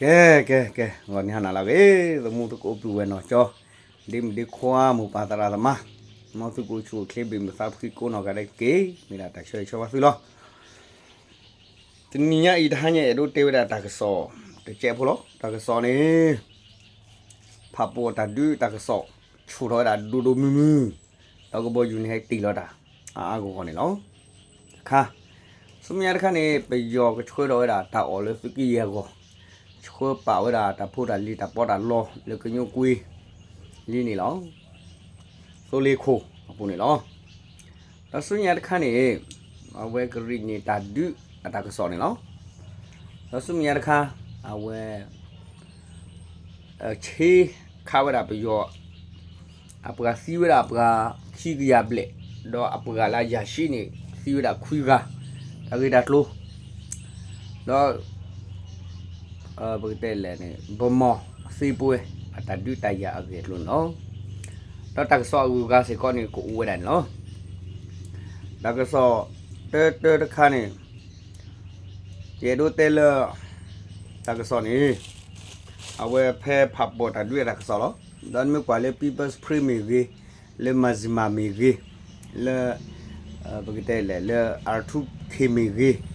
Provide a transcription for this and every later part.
ကဲ ကဲ ကဲ ဂီၤနံၤဟါနၤလၢအဂ့ၤ သမူသကိးပုၢ်ဝဲၢ်နီၢ်ကၠီ ဒ့မုၣ်ဒ့ခွါ မိၢ်ပၢ်သရၣ်သမါ မ်သုကအိၣ်ဆူၣ်အိၣ်ချ့ ဘၣ်မုာ်သးဖှံကိးနီၢ်ဂၤဒဲးတက့ၢ်. မ့ၢ်ဒၣ်တၢ်ဆၢဂ့ၤဆၢဝါသုလီၤ. တနံၤညါအံၤ တဟါညါ အဲၣ်ဒိးတဲဝဲဒၣ်တၢ်ကစီၣ်တစဲးဖိလီၤ. တၢ်ကစီၣ်န့ၣ် ဖးပိာ်တၢ်ဒုးတၢ်ကစီၣ် ဆူၣ်ထီၣ်ဝဲဒၣ်ဒိၣ်ဒိၣ်မုၢ်မုၢ် ဒီးကဘီယူၤန့ၣ်ဟဲတ့ၢ်လီၤတၢ် အါအါဂီၢ်ဂီၢ်န့ၣ်လီၤ. တခါ ဆူမဲာ်ညါတခါန့ၣ် ပယီၤကဆှၢထီၣ်ဝဲဒၣ်တၢ်အီၣ်လၢသုးက့ယဲၢ်အဂီၢ်, ဆှၢပာ်ဝဲဒၣ်တၢ်ဖိတၢ်လံၤတၢ်ပီးတၢ်လီလၢကညိကွ့လံန့ၣ်လီၤ. သိလ့ၣ်ခိၣ်အပူၤန့ၣ်လီၤ. ဒီးဆူမဲာ်ညါတခါန့ၣ် အဝဲကရံၣ်နံၣ်တၢ်ဒုးအတၢ်ကစီၣ်န့ၣ်လီၤ. ဒီးဆူမဲာ်ညါတခါ အဝဲ ဆ့ခးဝဲဒၣ်ပယီၤ အပှၤသံဝဲဒၣ်အပှၤခံကယၤဘျဲၣ်, ဒီးအပှၤလၢအယၤဆံးန့ၣ် သံဝဲဒၣ်ခွံဂၤ, တၢ်ဂ့ၢ်တၢ်ကျိၤ ဒီး ပကတဲလဲၣ်န့ၣ် ဗန်းမော်သ့ပွဲ အတၢ်ဒုးတၢ်ယၤအဂ့ၢ်အကျိၤန့ၣ်လီၤ. ဒီးတၢ်ကစီၣ်အဂုၤအဂၤစ့ၢ်ကီးန့ၣ် ကအိၣ်ဝဲဒၣ်န့ၣ်လီၤ. တၢ်ကစီၣ်တၢတၢတခါန့ၣ် ယအဲၣ်ဒိးတဲလၢ တၢ်ကစီၣ်န့ၣ် အဝဲဖဲဖးပိာ်တၢ်ဒုးအတၢ်ကစီၣ်လီၤ. ဒီးနမ့ၢ်ကွၢ်လၢ People's Spring မ့ၢ်ဂ့ၤ, လၢ Mizzima မ့ၢ်ဂ့ၤ, လၢ ပကတဲလဲၣ် လၢ R two K မ့ၢ်ဂ့ၤ,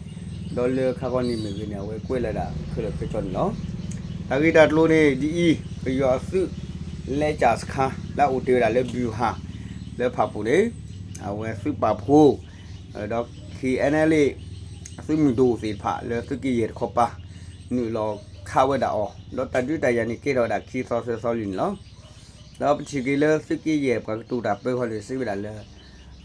ဒီးလၢခါခီန့ၣ်မ့ၢ်ဂ့ၤန့ၣ် အဝဲကွဲးလီၤဝဲဒၣ်ခဲလၢာ်ခဲဆ့န့ၣ်လီၤ. တၢ်ဂ့ၢ်တၢ်ကျိၤန့ၣ် ဒ်အံၤ, ပယီၤအသုး လဲကၠၣ်စခါ လၢအအိၣ်တ့ၢ်ဝဲဒၣ်လၢ ဗျူဟာ လၢဖးပိာ်န့ၣ် အဝဲသုးပာ်ဖှိၣ် ဒီး K N L A သုးမုၢ်ဒိၣ်သ့ၣ်တဖၣ်လၢသုးက့ယဲၢ်တခီပၤ နုာ်လီၤခးဝဲဒၣ်အီၤ, ဒီးတၢ်ဒုးတၢ်ယၤန့ၣ်ကဲထီၣ်ဝဲဒၣ်ခံသီသၢသီလံန့ၣ်လီၤ. ဒီးပထံၣ်က့ၤလၢသုးက့ယဲၢ်ပှၤကတိၤတၢ်ပၢဃီန့ၣ် စံးဝဲဒၣ်လၢ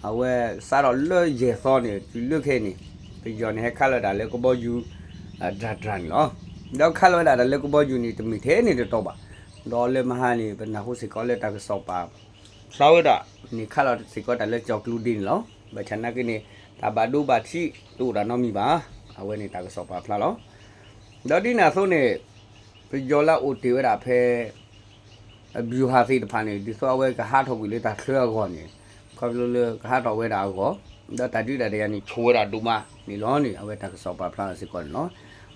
အဝဲစးထီၣ်လၢယဲၢ်သီန့ၣ် တုၤလၢခဲအံၤန့ၣ် ပယီၤန့ၣ်ဟဲခးလီၤဝဲဒၣ်လၢကဘီယူၤ ဒြၣ်ဒြၣ်န့ၣ်လီၤ. ဒီးခးလီၤဝဲဒၣ်တၢ်လၢကဘီယူၤန့ၣ် တမ့ၢ်ထဲန့ၣ်တတီၤဘၣ်. ဒီးလၢမဟါန့ၣ် ပနၢ်ဟူစ့ၢ်ကီးလၢတၢ်ကစီၣ်ပာ်ဖျါဝဲဒၣ်န့ၣ် ခးလီၤစ့ၢ်ကီးတၢ်လၢကၠီၣ်ကျူဒ့န့ၣ်လီၤ. ဘၣ်ဆၣ်နာ်က့န့ၣ် တၢ်ဘၣ်ဒိဘၣ်ထံးတအိၣ်တၢ်နီတမံၤဘၣ်. အဝဲန့ၣ်တၢ်ကစီၣ်ပာ်ဖျါလီၤ. ဒီးဒ်န့ၣ်အသိးန့ၣ် ပယီၤလၢအအိၣ်တ့ၢ်ဝဲဒၣ်ဖဲ ဗျူဟာ သ့ၣ်တဖၣ်န့ၣ် ဒ်သိးအဝဲကဟးထီၣ်ကွံာ်လၢတၢ်ချၢအဂီၢ်န့ၣ် ခီဖျိလၢကဟးထီၣ်ဝဲဒၣ်အဂီၢ် ဒီးတၢ်ဒုးတၢ်ယၤန့ၣ် ဆူၣ်ဝဲဒၣ်ဒိၣ်မးန့ၣ်လီၤန့ၣ် အဝဲတၢ်ကစီၣ်ပာ်ဖျါစ့ၢ်ကီးန့ၣ်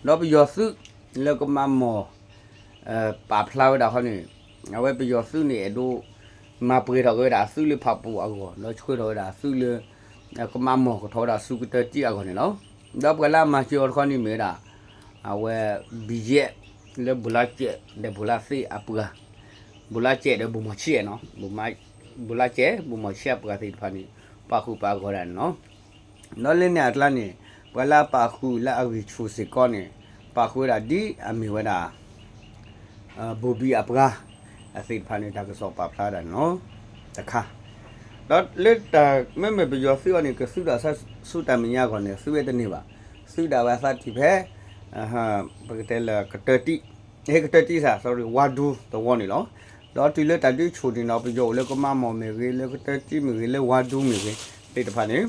လီၤ. ဒီးပယီၤသုးလၢကမၤမီၢ် ပာ်ဖျါဝဲဒၣ်ခီန့ၣ် အဝဲပယီၤသုးန့ၣ်အဲၣ်ဒိး မၤပှဲၤထီၣ်က့ၤဝဲဒၣ်အသုးလၢဖးပိာ်အဂီၢ် ဒီးဆှၢထီၣ်ဝဲဒၣ်အသုးလၢ ကမၤမီၢ်ကထီၣ်ဝဲဒၣ်ဆူကတၢၢ်တံၢ်အဂီၢ်န့ၣ်လီၤ. ဒီးပှၤလၢအမၤစၢၤအီၤတခီန့ၣ်မ့ၢ်ဝဲဒၣ် အဝဲ ဘံယဲၢ် လၢဘိၣ်လါစဲး ဒီးဘိၣ်လါသ့ၣ်အပှၤ ဘိၣ်လါစဲးဒီးဘိၣ်မီၢ်ဆံးနီၤ ဘိၣ်လါစဲး ဘိၣ်မီၢ်ဆံးအပှၤသ့ၣ်တဖၣ်န့ၣ် ပာ်ဃုာ်ပာ်ဂီၢ်ဒၣ်န့ၣ်လီၤ. ဒီးလၢန့ၣ်အကျါန့ၣ် ပှၤလၢအပာ်ဃုာ်လၢအဂံၢ်ဆူၣ်စ့ၢ်ကီးန့ၣ် ပာ်ဃုာ်ဝဲဒၣ်ဒ်အမ့ၢ်ဝဲဒၣ် ဘိၣ်ဘံၣ်အပှၤ အသ့ၣ်တဖၣ်န့ၣ် တၢ်ကစီၣ်ပာ်ဖျါဒၣ်န့ၣ်လီၤ. တခါ ဒီးလၢတၢ်မ့မ့ၢ်ပယီၤသုးအီၤန့ၣ် ကသုးဒၣ်ဆူတၢ်မဲာ်ညါအဂီၢ်န့ၣ် သုးဝဲတန့ၢ်ဘၣ်. သုးဒၣ်ဝဲအသးတံၢ်ဖဲ ပကတဲလၢကတၢၢ်တံၢ် ဟဲကတၢၢ်တံၢ်စ့ၢ် sorry ဝါဒူသဝီန့ၣ်လီၤ. ဒီးတုၤလၢတၢ်ဒုးဆူၣ်န့ၣ်ဒီး ပယီၤအိၣ်လၢကမၤမီၢ်မ့ၢ်ဂ့ၤ လၢကတၢၢ်တံၢ်မ့ၢ်ဂ့ၤ လၢဝါဒူမ့ၢ်ဂ့ၤ သ့ၣ်တဖၣ်န့ၣ်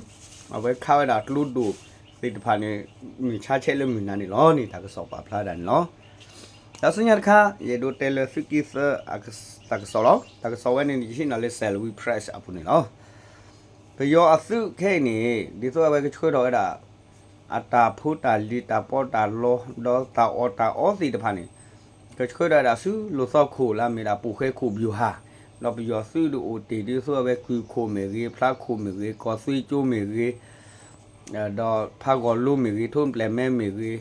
အဝဲခးဝဲဒၣ်ကျိဒိၣ်သ့ၣ်တဖၣ်န့ၣ် မုၢ်ဆါဆဲးလၢမုၢ်နၤန့ၣ်လီၤန့ၣ် တၢ်ကစီၣ်ပာ်ဖျါဒၣ်န့ၣ်လီၤ. ဒီးဆူညါတခါ ယအဲၣ်ဒိးတဲလၢသုးက့သၢ တၢ်ကစီၣ်လီၤ. တၢ်ကစီၣ်ဝဲန့ၣ် ယဟံးန့ၢ်လၢ Salween Press အပူၤန့ၣ်လီၤ. ပယီၤအသုးခဲအံၤန့ၣ် ဒ်သိးအဝဲကဆှၢထီၣ်ဝဲဒၣ် အတၢ်ဖိတၢ်လံၤတၢ်ပီးတၢ်လီ ဒီးတၢ်အီၣ်တၢ်အီသ့ၣ်တဖၣ်န့ၣ် ကဆှၢထီၣ်ဝဲဒၣ်ဆူလိာ်သီခိၣ်လၢအမ့ၢ်ဒၣ် ပူၤဃဲခိၣ်ဗျူဟာ, ဒီးပယီၤသုးဒုးအိၣ်တ့ၢ်ဒ်သိးအဝဲကုၢ်ခိၣ်မ့ၢ်ဂ့ၤ ဖျါခိၣ်မ့ၢ်ဂ့ၤ ကီၢ်သွ့ကၠိမ့ၢ်ဂ့ၤ ဒီးဖးဂီၤလိမ့ၢ်ဂ့ၤ ထိၣ်ပျဲၢ်မဲမ့ၢ်ဂ့ၤ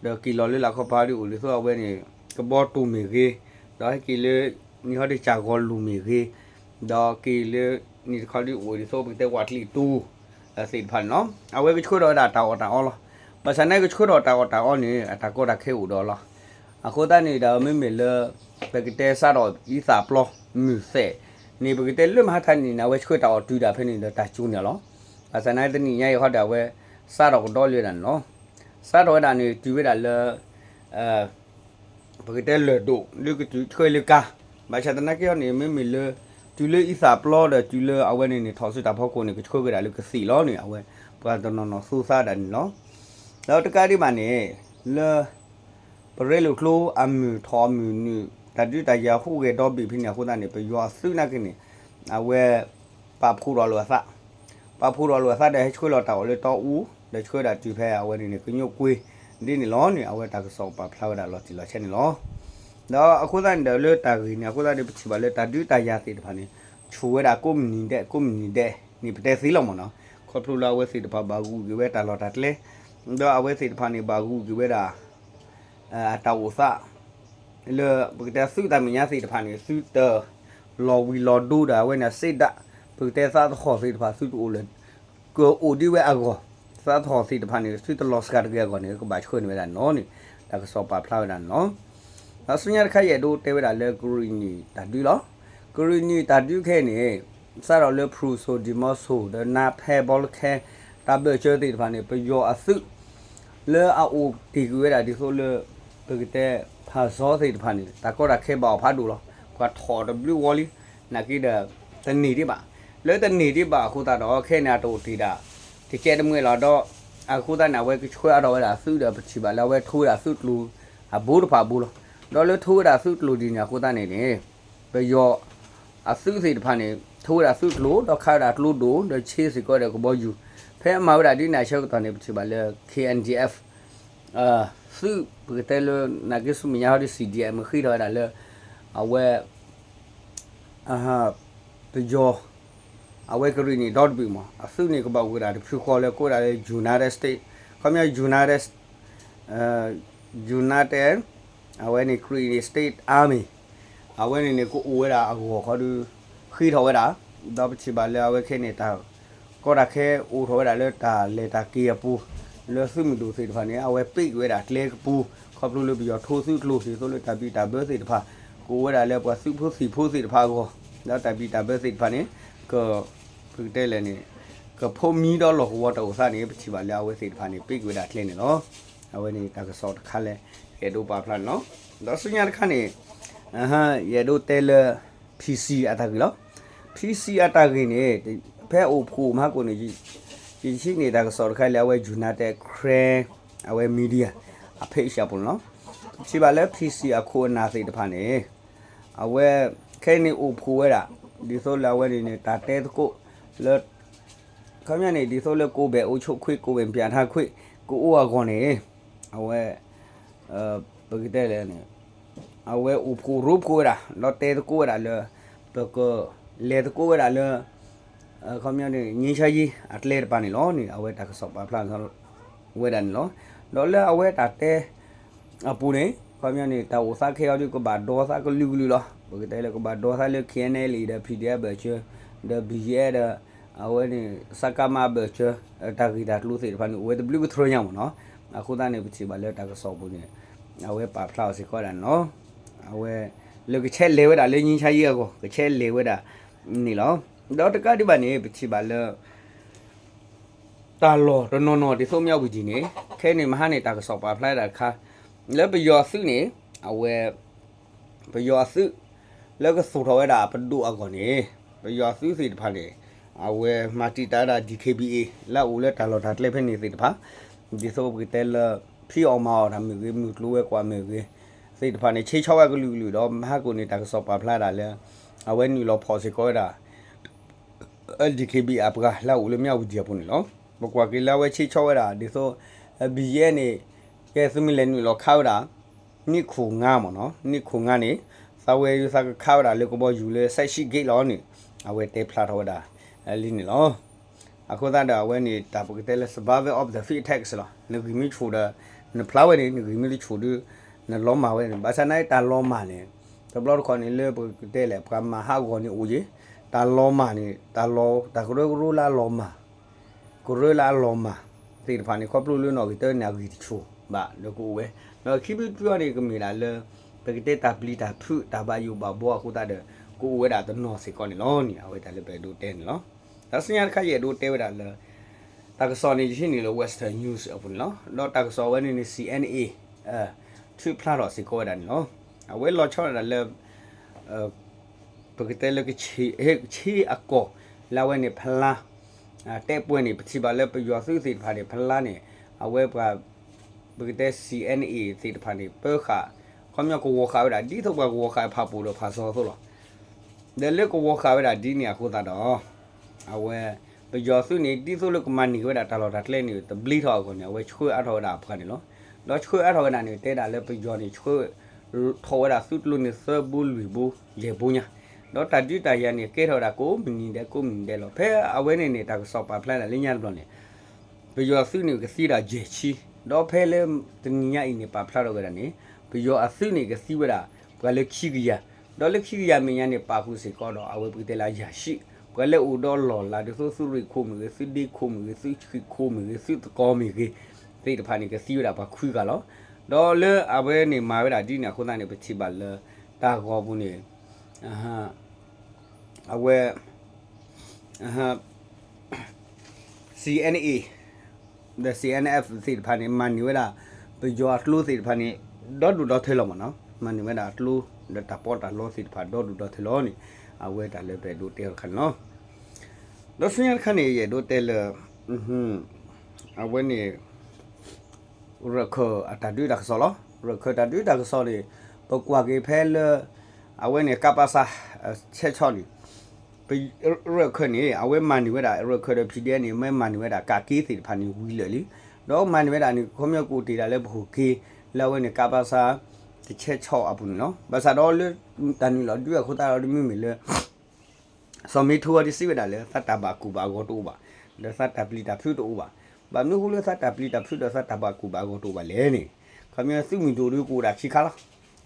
ဒီးက့ၤလီၤလၢလၢခီဖးဒုးအိၣ်ဒ်သိးအဝဲန့ၣ် ကဘီတူၢ်မ့ၢ်ဂ့ၤ, ဒီးဟဲက့ၤလၢ နံၣ်ဟီဒံးကၢ်ဂီၤလိၣ်မ့ၢ်ဂ့ၤ, ဒီးက့ၤလၢ နံၣ်တခီဒုးအိၣ်ဒ်သိးပကတဲဝးကျံးတူၢ် သ့ၣ်တဖၣ်န့ၣ်လီၤ. အဝဲကဆှၢထီၣ်ဝဲဒၣ်တၢ်အီၣ်တၢ်အီလီၤ. ဘၣ်ဆၣ်နာ်က့ကဆှၢထီၣ်တၢ်အီၣ်တၢ်အီန့ၣ် အတၢ်ကီတၢ်ခဲအိၣ်ဒီးလီၤ. အဃိသတးန့ၣ်ဒီးမ့မ့ၢ်လၢ ပကတဲစးထီၣ်အံသၣ်ပျီမုၢ်သဲးန့ၣ် ပကတဲလၢမဟါတနံၤန့ၣ် အဝဲဆှၢတၢ်အီၣ်တုၤဒၣ်ဖဲန့ၣ်ဒီးတၢ်ကၠိန့ၣ်လီၤ. ဘၣ်ဆၣ်နာ်က့တနံၤညါအံၤဃီဒီးအဝဲ စးထီၣ်ကဒီးလၢဒၣ်န့ၣ်လီၤ. စးထီၣ်ဝဲဒၣ်န့ၣ် တုၤဝဲဒၣ်လၢ ပကတဲလၢၢ်ဒိၣ် လၢကတုၤဆှၢလၢကါ, ဘၣ်ဆၣ်သနာ်က့အီၤန့ၣ် မ့မ့ၢ်လၢ တုၤလၢအံသၣ်ပျီဒီးတုၤလၢအဝဲန့ၣ်န့ၣ် ထီၣ်ဆူတၢ်ဖီခိၣ်န့ၣ် ကဆှၢက့ၤဒၣ်လၢကသံၣ်လီၤန့ၣ် အဝဲပှၤတနီၤနီၤသူသးဒၣ်န့ၣ်လီၤ. ဒီးတကးဒံးဘၣ်န့ၣ် လၢ ပရ့လိာ်ကျိအမုၢ်ထီၣ်အမုၢ်နုာ် တၢ်ဒုးတၢ်ယၤဟူးဂဲၤဒီဘ့ၣ်ဖဲန့ၣ်အဃိသတးန့ၣ် ပယီၤအသုးနာ်က့န့ၣ် အဝဲ ပာ်ဖှိၣ်ဒီးလိာ်အသး, ပာ်ဖှိၣ်ဒီးလိာ်အသးဒီးဟဲဆှၢလီၤတၢ်အီၣ်လၢတီအူ, ဒီးဆှၢဒၣ်တုၤဖဲအဝဲန့ၣ်န့ၣ် ကညိၣ်ကွ့ ဒ်န့ၣ်လီၤန့ၣ် အဝဲတၢ်ကစီၣ်ပာ်ဖျါဝဲဒၣ်လီၤတံၢ်လီၤဆဲးန့ၣ်လီၤ. ဒီးအဃိသတးန့ၣ်ဒီးလၢတၢ်ဂ့ၢ်န့ၣ် အဃိသတးဒီးပထံၣ်ဘၣ်လၢတၢ်ဒုးတၢ်ယၤသ့ၣ်တဖၣ်န့ၣ် ဆူၣ်ဝဲဒၣ်ကိးမုၢ်နံၤဒဲး ကိးမုၢ်နံၤဒဲးန့ၣ် ပတဲသ့လီၤမ့ၢ်နီၤ. ခီဖျိလၢအဝဲသ့ၣ်တဖၣ်ဘၣ်ဂုာ်က့ၤဝဲတၢ်လီၢ်တၢ်ကျဲ ဒီးအဝဲသ့ၣ်တဖၣ်န့ၣ် ဘၣ်ဂုာ်က့ၤဝဲဒၣ် အတၢ်အိၣ်သး လၢပကတဲသုးတၢ်မဲာ်ညါသ့ၣ်တဖၣ်န့ၣ် သုတလီၤဝံၤလီၤဒိဒီးအဝဲန့ၣ်စ့ဒၣ် ပကတဲသးသဟီၣ်သ့ၣ်တဖၣ် သုတအိၣ်လၢ ကအိၣ်ဒ်ဝဲအဂီၢ်, သးသဟီၣ်သ့ၣ်တဖၣ်န့ၣ် သုတလီၤစှၤတဂ့ၤအဂီၢ်န့ၣ် ကဘၣ်ဆှၢန့ၢ်ဝဲဒၣ်န့ၣ်လီၤန့ၣ် တၢ်ကစီၣ်ပာ်ဖျါဝဲဒၣ်န့ၣ်လီၤ. ဒီးဆူညါတခါယအဲၣ်ဒိးတဲဝဲဒၣ်လၢကရံၣ်နံၣ်တၢ်ဒုးလီၤ. ကရံၣ်နံၣ်တၢ်ဒုးခဲအံၤန့ၣ် စးထီၣ်လၢဖရူၤစိၤ ဒံၣ်မီစိၤ ဒီးနါဖဲဘီလခဲ တၢ်ဘၢၣ်စၢၤသ့ၣ်တဖၣ်န့ၣ် ပယီၤအသုး လၢအအိၣ်တ့ၢ်ကွံာ်ဝဲဒၣ်ဒ်သိးလၢ ပကတဲဖၣ်စီသ့ၣ်တဖၣ်န့ၣ် တၢ်ကီတၢ်ခဲဘၣ်အီၤဖးဒိၣ်လီၤ. ပှၤထီၣ်တဘျုးဝီလံ နာ်က့ဒီး တန့ၢ်ဒံးဘၣ်. လၢတန့ၢ်ဒံးဘၣ်အဃိသတးဒီး ခဲအံၤန့ၣ်အတအိၣ်တ့ၢ်ဒၣ် တကဲတမှဲလီၤဒီး အဃိသတးန့ၣ် အဝဲကဆှၢအါထီၣ်ဝဲဒၣ်အသုးဒီး ပထံၣ်ဘၣ်လၢအဝဲထိဝဲဒၣ်သုးကျိၤအဘူးတဖၣ်အဘူးလီၤ. ဒီးလၢထိဝဲဒၣ်သုးကျိၤဒ်န့ၣ်အဃိသတးန့ၣ်န့ၣ် ပယီၤအသုးသ့ၣ်တဖၣ်န့ၣ် ထိဝဲဒၣ်သုးကျိၤ ဒီးခးဝဲဒၣ်ကျိဒိၣ် ဒီးဆ့စ့ၢ်ကီးဒီးကဘီယူၤ ဖဲအမၤဝဲဒၣ်ဒ်န့ၣ်အဆၢကတီၢ်န့ၣ် ပထံၣ်ဘၣ်လၢ K N D F သုးပကတဲလၢ နာ်က့ဆူမဲာ်ညါဟီဒီး C D M ဃ့ထီၣ်ဝဲဒၣ်လၢ အဝဲ ပယီၤ အဝဲကရံၣ်နံၣ်ဒီတဘ့ၣ်မး အသုးန့ၣ်ကဘၣ်အိၣ်ဝဲဒၣ်တဖုဃီလၢကိးဝဲဒၣ်လၢ United States ခီပညီ United United အဝဲန့ၣ် Karen State Army အဝဲန့ၣ်န့ၣ် ကအိၣ်ဝဲဒၣ်အဂီၢ်ခီဒီး ဃ့ထီၣ်ဝဲဒၣ် ဒီးပထံၣ်ဘၣ်လၢအဝဲခဲအံၤန့ၣ် တၢ်ကီတၢ်ခဲအိၣ်ထီၣ်ဝဲဒၣ်လၢတၢ်လဲၤတၢ်က့ၤအပူၤ လၢသုးမုၢ်ဒိၣ်သ့ၣ်တဖၣ်န့ၣ် အဝဲပ့ၢ်က့ၤဝဲဒၣ်ကျဲကပူၤ ခီဖျိလၢပယီၤထိသုးကျိၤ ဒ်သိးလၢတၢ်ဘံၣ်တၢ်ဘၢသ့ၣ်တဖၣ် ကအိၣ်ဝဲဒၣ်လၢပှၤသုးဖိသံၣ်ဖိသ့ၣ်တဖၣ်အဂီၢ် ဒီးတၢ်ဘံၣ်တၢ်ဘၢသ့ၣ်တဖၣ်န့ၣ် က ပကတဲလဲၣ်န့ၣ် ကဖိးမံဒီးလီၢ်ကဝီၤတၢ်အိၣ်သးန့ၣ် ပထံၣ်ဘၣ်လၢအဝဲသ့ၣ်တဖၣ်န့ၣ် ပ့ၢ်က့ၤဝဲဒၣ်ကျဲန့ၣ်လီၤ. အဝဲန့ၣ်တၢ်ကစီၣ်တခါလၢ ယအဲၣ်ဒိးပာ်ဖျါန့ၣ်လီၤ. ဒီးဆူညါတခါန့ၣ် ယအဲၣ်ဒိးတဲလၢ P C အတၢ်ဂ့ၢ်လီၤ. P C အတၢ်ဂ့ၢ်န့ၣ် ဖဲအိၣ်ဖှိၣ်မဟါကိၣ်န့ၣ် ယထံၣ်န့ၢ်တၢ်ကစီၣ်တခါလၢအဝဲ United Karen အဝဲ media အ page အပူၤန့ၣ်လီၤ. ပထံၣ်ဘၣ်လၢ P C အခိၣ်အနၢ်သ့ၣ်တဖၣ်န့ၣ် အဝဲ ခဲအံၤန့ၣ်အိၣ်ဖှိၣ်ဝဲဒၣ် ဒ်သိးလၢအဝဲန့ၣ်န့ၣ် တၢ်တဲသကိးလၢ ခီပညီန့ၣ် ဒ်သိးလၢကိးဘ့ၣ်အိၣ်ဆိးခွ့ ကိးဘ့ၣ်ပျၢထါခွ့ ကအိၣ်အဂီၢ်န့ၣ် အဝဲ ပကတဲလဲၣ်န့ၣ် အဝဲအိၣ်ဖှိၣ်ရိဖှိၣ်ဝဲဒၣ် ဒီးတဲသကိးဝဲဒၣ်လၢ ပကလဲၤသကိးဝဲဒၣ်လၢ ခီပညီန့ၣ် ငြိမ်းချမ်းရေး အကျဲတပၤန့ၣ်လီၤန့ၣ် အဝဲတၢ်ကစီၣ်ပာ်ဖျါဝဲဒၣ်န့ၣ်လီၤ. ဒီးလၢအဝဲတၢ်တဲ အပူၤန့ၣ် ခီပညီန့ၣ် တၢ်အိၣ်သးခဲအံၤဒီး ကဘၣ်ဒီသးကလုာ်ကလုာ်လီၤ. ပကတဲလၢကဘၣ်ဒီသးလၢ K N L A ဒီး P D F ဘၢၣ်စၢၤ ဒီး B G F ဒီး အဝဲန့ၣ် စကမ ဘၢၣ်စၢၤ တၢ်ဂ့ၢ်တၢ်ကျိၤသ့ၣ်တဖၣ်န့ၣ် အိၣ်ဝဲတဘျုးကတြၢၤညါမ့ၢ်နီၤ. အဃိသတးန့ၣ် ပထံၣ်ဘၣ်လၢတၢ်ကစီၣ်ပူၤန့ၣ် အဝဲပာ်ဖျါအီၤစ့ၢ်ကီးဒၣ်န့ၣ်လီၤ. အဝဲ လၢကဆဲးလဲၤဝဲဒၣ်လၢ ငြိမ်းချမ်းရေး အဂီၢ် ကဆဲးလဲၤဝဲဒၣ်န့ၣ်လီၤ. ဒီးတကးဒံးဘၣ်န့ၣ် ပထံၣ်ဘၣ်လၢ တၢ်လီၢ်တနီၤနီၤဒ်သိးမၠးဝတံၤန့ၣ် ခဲအံၤန့ၣ် မဟါန့ၣ် တၢ်ကစီၣ်ပာ်ဖျါဒၣ်တခါ လၢပယီၤအသုးန့ၣ် အဝဲ ပယီၤအသုး လၢကသူၣ်ထီၣ်ဝဲဒၣ်အပဒိၣ်အဂီၢ်န့ၣ် ပယီၤအသုးသ့ၣ်တဖၣ်န့ၣ် အဝဲမၤတံာ်တာ်ဝဲဒၣ် D K B A လၢအအိၣ်လၢတၢ်လီၢ်တၢ်ကျဲဖဲန့ၣ်သ့ၣ်တဖၣ် ဒ်သိးပကတဲလၢ ဖံးအီၣ်မၤအီၣ်တၢ်မ့ၢ်ဂ့ၤ မုၢ်ကျိၤဝဲၤကွာ်မ့ၢ်ဂ့ၤ သ့ၣ်တဖၣ်န့ၣ် ဆ့ဆီဝဲကလုာ်ကလုာ်ဒီး မဟါကိၣ်န့ၣ် တၢ်ကစီၣ်ပာ်ဖျါဒၣ်လၢ အဝဲနုာ်လီၤဖီၣ်စ့ၢ်ကီးဝဲဒၣ် D K B A အပှၤလၢအအိၣ်လၢမၠးဝတံၤအပူၤန့ၣ်လီၤ. ပကွၢ်က့ၤလၢအဝဲဆ့ဆီဝဲဒၣ် ဒ်သိး B G F န့ၣ် ကဲသုမ့ၢ်လဲၤနုာ်လီၤခးဝဲဒၣ် နံၣ်ခိၣ်ငါမ့ၢ်နီၤ နံၣ်ခိၣ်ငါန့ၣ် သးဝဲယသးကခးဝဲဒၣ်လၢကဘီယူၤလၢ စဲးဆံးဂ့ၢ်လီၤန့ၣ် အဝဲတဲဖျါထီၣ်ဝဲဒၣ် လံန့ၣ်လီၤ. အဃိသတးဒီးအဝဲန့ၣ် တၢ်ပကတဲလၢ survival of the fittest လီၤ. နဂံၢ်မ့ၢ်ဆူၣ်ဒီး နဖျါဝဲန့ၣ် နဂံၢ်မ့ၢ်တဆူၣ်ဒီး နလီၤမၢ်ဝဲန့ၣ် ဘၣ်ဆၣ်နာ်တၢ်လီၤမၢ်န့ၣ် တဘျီတခီၣ်န့ၣ်လၢပကတဲလဲၣ် ပှၤမၤဟးဂီၤန့ၣ်အိၣ်ယ့ၣ် တၢ်လီၤမၢ်န့ၣ် တၢ်လီၤ တၢ်ကရၢကရိလၢအလီၤမၢ် ကရၢလၢအလီၤမၢ် သ့ၣ်တဖၣ်န့ၣ် ခီဖျိလၢနီၣ်ဂံၢ်တၢန့ၣ် အဂံၢ်တဆူၣ်ဘၣ်လၢကအိၣ်ဝဲ ဒီးခံဘျီတဘျီန့ၣ် ကမ့ၢ်ဒၣ်လၢ ပကတဲတၢ်ပျံၤတၢ်ဖုး တၢ်ဘၣ်ယိၣ်ဘၣ်ဘှီအဃိသတးဒီး ကအိၣ်ဝဲဒၣ်တနီၤစ့ၢ်ကီးန့ၣ်လီၤန့ၣ် အဝဲတၢ်လၢပအဲၣ်ဒိးတဲန့ၣ်လီၤ. ဒီးဆူညါတခါယအဲၣ်ဒိးတဲဝဲဒၣ်လၢ တၢ်ကစီၣ်န့ၣ် ယဟံးန့ၢ်လၢ Western News အပူၤန့ၣ်လီၤ. ဒီးတၢ်ကစီၣ်ဝဲန့ၣ်န့ၣ် C N A ထုးဖျါထီၣ်စ့ၢ်ကီးဝဲဒၣ်န့ၣ်လီၤ. အဝဲလီၤဆီဒၣ်တၢ်လၢ ပကတဲလၢ ကဆ့အကီၢ် လၢအဝဲန့ၣ်ဖလါ တဲပှဲၤန့ၣ် ပထံၣ်ဘၣ်လၢပယီၤသုးသ့ၣ်တဖၣ်န့ၣ် ဖလါန့ၣ် အဝဲပှၤ ပကတဲ C N A သ့ၣ်တဖၣ်န့ၣ် ပၢဃာ် ခီပညီကဝီၤဃာ်ဝဲဒၣ် ဒ်သိးပှၤကဝီၤဃာ်ဖးပိာ်ဒီးဖးစီအသိးလီၤ. ဒီးလၢကဝီၤဃာ်ဝဲဒၣ်ဒ်န့ၣ်အဃိသတးဒီး အဝဲ ပယီၤသုးန့ၣ် ဒ်သိးလၢကမၤန့ၢ်က့ၤဝဲဒၣ်တၢ်လီၢ်တၢ်ကျဲန့ၣ် တဘျ့ထီၣ်အဂီၢ်န့ၣ် အဝဲဆှၢအါထီၣ်ဝဲဒၣ်အပှၤန့ၣ်လီၤ. ဒီးဆှၢအါထီၣ်ဝဲဒၣ်န့ၣ် တဲဒၣ်လၢပယီၤန့ၣ် ဆှၢထီၣ်ဝဲဒၣ်သုးကျိၤန့ၣ်သၢဘိလွံၢ်ဘိယဲၢ်ဘိညါ, ဒီးတၢ်ဒုးတၢ်ယၤန့ၣ် ကဲထီၣ်ဝဲဒၣ်ကိးမုၢ်နံၤဒဲးကိးမုၢ်နံၤဒဲးလီၤ. ဖဲအဝဲန့ၣ်န့ၣ် တၢ်ကစီၣ်ပာ်ဖျါဒၣ်လၢညါတဘျီန့ၣ် ပယီၤအသုးန့ၣ်ကသံဝဲဒၣ်ယဲၢ်ဆံ, ဒီးဖဲလၢတနံၤညါအံၤန့ၣ် ပာ်ဖျါထီၣ်ဝဲဒၣ်န့ၣ် ပယီၤအသုးန့ၣ်ကသံဝဲဒၣ် ပှၤလၢခံကယၤ, ဒီးလၢခံကယၤမဲာ်ညါန့ၣ် ပာ်ဃုာ်စ့ၢ်ကီးဒီး အဝဲပကတဲလၢအယၤၡံၣ်, ပှၤလၢအိၣ်ဒီးလီၢ်လၤဒ်သိးသုးရ့ၣ်ခိၣ်မ့ၢ်ဂ့ၤ, သုးဒ့ခိၣ်မ့ၢ်ဂ့ၤ, သုးဆံၣ်ခိၣ်မ့ၢ်ဂ့ၤ, သုးသကိးမ့ၢ်ဂ့ၤ သ့ၣ်တဖၣ်န့ၣ် ကသံဝဲဒၣ်ပှၤခွံဂၤလီၤ. ဒီးလၢအဝဲန့ၣ်မၤဝဲဒၣ်ဒ်န့ၣ်အဃိသတးန့ၣ် ပထံၣ်ဘၣ်လၢ တၢ်ဂီၤပူၤန့ၣ် အဝဲ CNA ဒီး CNF သ့ၣ်တဖၣ်န့ၣ် မၤန့ၢ်ဝဲဒၣ် ပယီၤအကျိသ့ၣ်တဖၣ်န့ၣ် ဒီဒူၣ်ဒီထၢလီၤမ့ၢ်နီၤ, မၤန့ၢ်ဝဲဒၣ်အကျိ ဒီးတၢ်ပီးတၢ်လီသ့ၣ်တဖၣ် ဒီဒူၣ်ဒီထၢလီၤန့ၣ် အဝဲတၢ်လၢပအဲၣ်ဒိးတဲအီၤတခါန့ၣ်လီၤ. ဒီးဆူညါတခါန့ၣ် ယအဲၣ်ဒိးတဲလၢ အဝဲန့ၣ် ရၢၢ်ခၢၣ်အတၢ်ဒုးတၢ်ကစီၣ်လီၤ. ရၢၢ်ခၢၣ်တၢ်ဒုးတၢ်ကစီၣ်န့ၣ် ပကွၢ်က့ၤဖဲလၢ အဝဲန့ၣ် ကပစ ဆဲးဆီၣ်န့ၣ် ရၢၢ်ခၢၣ်န့ၣ် အဝဲမၤန့ၢ်ဝဲဒၣ် ရၢၢ်ခၢၣ်ဒီး ဖံဒဲန့ၣ် မ့ၢ်မၤန့ၢ်ဝဲဒၣ်ကးက့သ့ၣ်တဖၣ်န့ၣ် ဝံၤလၢာ်လံ. ဒီးမၤန့ၢ်ဝဲဒၣ်န့ၣ် ခီပညီကအိၣ်တ့ၢ်ဒၣ်လၢပဟိၣ်က့ၤ လၢအဝဲန့ၣ် ကပစ တဆဲးဆီၣ်အပူၤန့ၣ်လီၤ. ဘၣ်ဆၣ်ဒီးလၢတၢ်နုာ်လီၤဒုးအဃိသတးဒီး မ့မ့ၢ်လၢ စီၤမ့ထိအီၤဒ်စံးဝဲဒၣ်လၢ သးတၢ်ဘၣ်ကူၣ်ဘၣ်ဂီၤတအိၣ်ဘၣ်, ဒီးသးတၢ်ပျံၤတၢ်ဖုးတအိၣ်ဘၣ်. ဘၣ်မနုၤဃိလၢသးတၢ်ပျံၤတၢ်ဖုးဒီးသးတၢ်ဘၣ်ကူၣ်ဘၣ်ဂီၤတအိၣ်ဘၣ်လဲၣ်န့ၣ်, ခီပညီသုးမုၢ်ဒိၣ်ဒီးကအိၣ်ဒၣ်ခံခါလီၤ.